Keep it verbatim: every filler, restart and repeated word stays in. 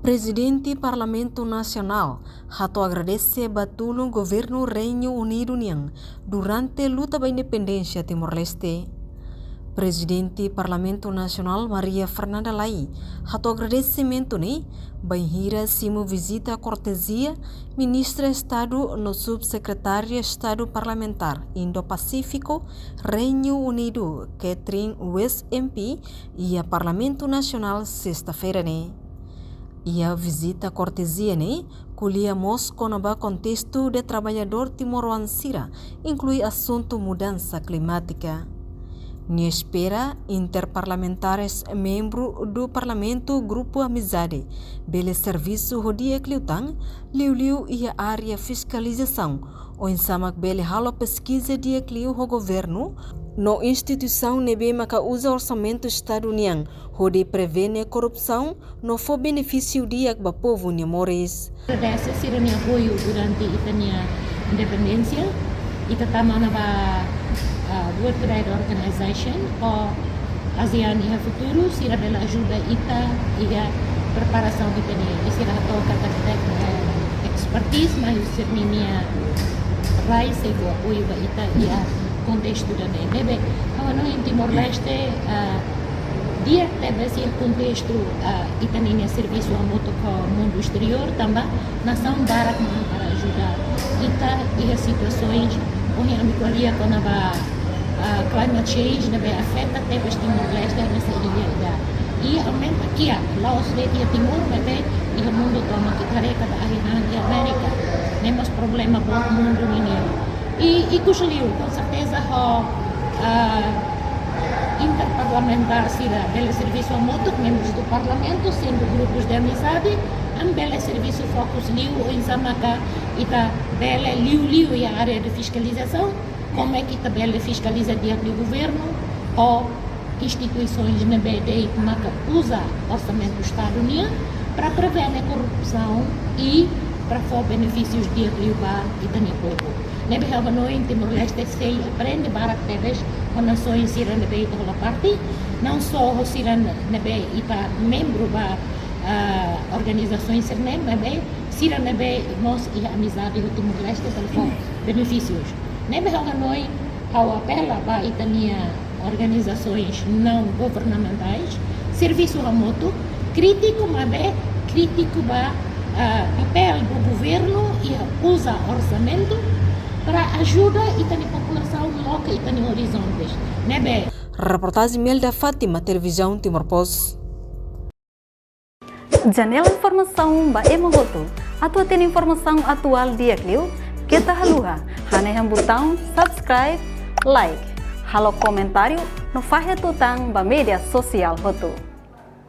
Prezidente Parlamentu Nasionál hato'o agradese ba tulun Governu Reinu Unidu nian durante luta ba independénsia Timor-Leste. Prezidente Parlamentu Nasionál Maria Fernanda Lay hato'o agradesimentu ne'e bainhira simu vizita kortezia Ministra Estadu no Subsekretária Estadu Parlamentár Indo-Pasífiku Reinu Unidu, Catherine West M P, iha Parlamentu Nasionál sesta-feira ne'e. Iha vizita kortezia ne'e ko'alia mós kona-ba kontestu de traballadór timoroan sira, inklui asuntu mudansa klimátika. Nia espera interparlamentares membru do Parlamentu Grupu Amizade bele servisu ho di'ak liután, liuliu iha área fiskalizasaun, oinsá mak bele halo peskiza di'ak liu ho governu no instituisaun ne'ebé maka uza orsamentu Estadu nian, hodi prevene korrupsaun no fó benefísiu di'ak ba povu nia moris. Agradese sira-nia apoiu durante ita-nia independénsia. Ita tama ona ba, ah, World Trade Organization ho ASEAN iha futuru, sira bele ajuda ita iha preparasaun ita-nia. I sira hato'o katak tek-, eh, expertise, mais sira-nia rai sei fó apoiu ba ita iha kontestu ida-ne'e. Ne'ebé, ha'u hanoin Timor-Leste, ah, di'ak tebes iha kontestu, ah, ita-nia servisu hamutuk ho mundu esteriór, tanba nasaun barak mak para ajuda ita iha situasaun ohin ami ko'alia kona-ba, ah, climate change ne'ebé afeta tebes Timor-Leste hanesan ilha ida. I aumenta kiak, la'ós de'it iha Timor, maibé iha mundu tomak, ita haree katak ahi-han iha Amérika. Ne'e mós problema boot mundu ninian. I, i ikus liu, com certeza, ho, ah, interparlamentár sira bele servisu hamutuk, membros do Parlamento, sendo grupos de amizade, ami bele servisu fokus liu, oinsá maka ita bele liuliu iha área de fiskalizasaun, como é que ita bele fiskaliza di'ak liu governu, ho instituisaun ne'ebé de'it maka uza orsamentu Estadu nian para prevene korrupsaun i para fó benefísius di'ak liu ba ita-nia povu. Ne'ebé ha'u hanoin Timor-Leste sei aprende barak tebes ho nasaun sira ne'ebé ita hola parte, não só ho sira ne'ebé ita membru ba, ah, organizasaun sira-ne'e, maibé sira ne'ebé mós iha amizade ho Timor-Leste para fó benefísius. Ne'ebé ha'u hanoin, ha'u apela ba ita-nia organizações não governamentais, servisu hamutuk, krítiku, maibé krítiku ba, ah, papél do governu iha uza orsamentu para ajuda ita-nia populasaun loke ita-nia orizontes. Ne'ebé. Reportajen Imelda Fátima, Televizaun Timor Post. Janela informasaun ba ema hotu. Atu hatene informasaun atuál di'ak liu, keta haluha hanehan butaun subscribe, like, halo komentáriu no fahe tutan ba média sosiál hotu.